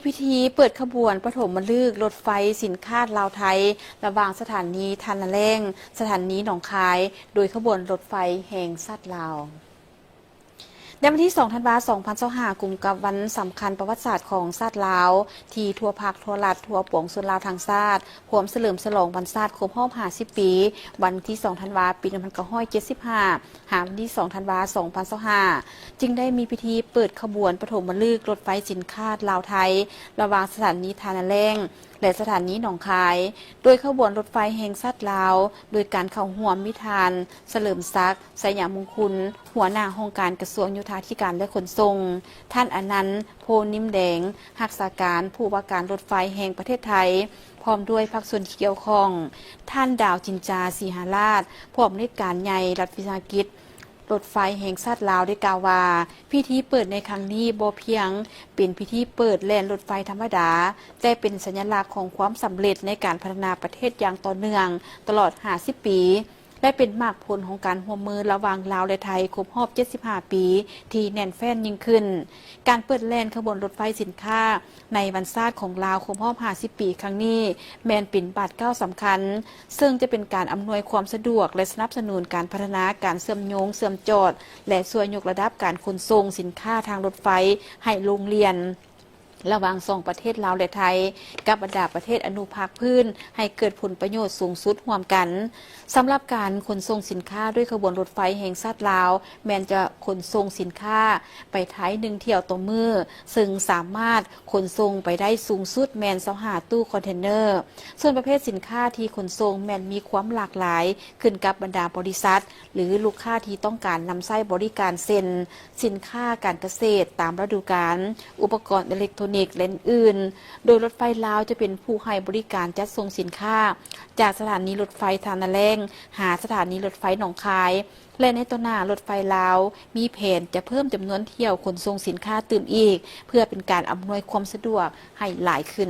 ພິທີເປີດຂະບວນປະຖົມມະລຶກລົດໄຟສິນຄ້າລາວ-ໄທ ລະຫວ່າງສະຖານີທ່ານາແລ້ງ ສະຖານີໜອງຄາຍ ໂດຍຂະບວນລົດໄຟແຫ່ງຊາດລາວ. ໃນວັນທີສອງ ທັນວາ ສອງພັນຊາວຫ້າ ກົງກັບວັນສຳຄັນປະຫວັດສາດຂອງຊາດລາວ ທີ່ທົ່ວພັກທົ່ວລັດ ທົ່ວປວງຊົນລາວທັງຊາດ ພວມສະເຫຼີມສະຫຼອງວັນຊາດຄົບຮອບຫ້າສິບປີ ວັນທີສອງ ທັນວາ ປີໜຶ່ງພັນເກົ້າຮ້ອຍເຈັດສິບຫ້າ ຫາວັນທີສອງ ທັນວາ ສອງພັນຊາວຫ້າ ຈຶ່ງໄດ້ມີພິທີເປີດຂະບວນປະຖົມມະລຶກລົດໄຟສິນຄ້າລາວ-ໄທ ລະຫວ່າງສະຖານີທ່ານາແລ້ງ ແລະ ສະຖານີໜອງຄາຍ ໂດຍຂະບວນລົດໄຟແຫ່ງຊາດລາວ ໂດຍການເຂົ້າຮ່ວມມີທ່ານ ສະເຫຼີມສັກ ໄຊຍະມຸງຄຸນ ຫົວໜ້າຫ້ອງການກະຊວງໂຍທາທິການ ແລະ ຂົນສົ່ງ, ທ່ານ ອານັນ ໂພນິມແດງ ຮັກສາການຜູ້ວ່າການລົດໄຟແຫ່ງປະເທດໄທ ພ້ອມດ້ວຍພາກສ່ວນທີ່ກ່ຽວຂ້ອງ, ທ່ານ ດາວ ຈິນຈາ ສີຫາລາດ ຜູ້ອຳນວຍການໃຫຍ່ລັດວິສາຫະກິດລົດໄຟແຫ່ງຊາດລາວ ໄດ້ກ່າວວ່າ ພິທີເປີດໃນຄັ້ງນີ້ບໍ່ພຽງເປັນພິທີເປີດແລ່ນລົດໄຟທຳມະດາ, ແຕ່ເປັນສັນຍະລັກຂອງຄວາມສຳເລັດໃນການພັດທະນາປະເທດຢ່າງຕໍ່ເນື່ອງຕະຫຼອດຫ້າສິບປີ ແລະ ເປັນໝາກຜົນຂອງການຮ່ວມມືລະຫວ່າງລາວ ແລະ ໄທຄົບຮອບເຈັດສິບຫ້າປີທີ່ແໜ້ນແຟ້ນຍິ່ງຂຶ້ນ. ການເປີດແລ່ນຂະບວນລົດໄຟສິນຄ້າໃນວັນຊາດຂອງລາວຄົບຮອບຫ້າສິບປີຄັ້ງນີ້ ແມ່ນເປັນບາດກ້າວສຳຄັນ ເຊິ່ງຈະເປັນການອຳນວຍຄວາມສະດວກ ແລະ ສະໜັບສະໜູນການພັດທະນາການເຊື່ອມໂຍງເຊື່ອມຈອດ ແລະ ຊ່ວຍຍົກລະດັບການຂົນສົ່ງສິນຄ້າທາງລົດໄຟໃຫ້ລົງລຽນ ລະຫວ່າງສອງປະເທດລາວ ແລະ ໄທ ກັບບັນດາປະເທດອະນຸພາກພື້ນ ໃຫ້ເກີດຜົນປະໂຫຍດສູງສຸດຮ່ວມກັນ. ສຳລັບການຂົນສົ່ງສິນຄ້າດ້ວຍຂະບວນລົດໄຟແຫ່ງຊາດລາວ ແມ່ນຈະຂົນສົ່ງສິນຄ້າໄປໄທໜຶ່ງຖ້ຽວຕໍ່ມື້, ເຊິ່ງສາມາດຂົນສົ່ງໄປໄດ້ສູງສຸດແມ່ນຊາວຫ້າຕູ້ຄອນເທນເນີ. ສ່ວນປະເພດສິນຄ້າທີ່ຂົນສົ່ງແມ່ນມີຄວາມຫຼາກຫຼາຍ ຂຶ້ນກັບບັນດາບໍລິສັດ ຫຼື ລູກຄ້າທີ່ຕ້ອງການນຳໃຊ້ບໍລິການ ເຊັ່ນ ສິນຄ້າການກະເສດຕາມລະດູການ, ອຸປະກອນເອເລັກໂທນິກ ແລະ ອື່ນໆ, ໂດຍລົດໄຟລາວຈະເປັນຜູ້ໃຫ້ບໍລິການຈັດສົ່ງສິນຄ້າ ຈາກສະຖານີລົດໄຟທ່ານາແລ້ງ ຫາສະຖານີລົດໄຟໜອງຄາຍ ແລະ ໃນຕໍ່ໜ້າລົດໄຟລາວມີແຜນຈະເພີ່ມຈຳນວນຖ້ຽວຂົນສົ່ງສິນຄ້າຕື່ມອີກ ເພື່ອເປັນການອຳນວຍຄວາມສະດວກໃຫ້ຫຼາຍຂຶ້ນ.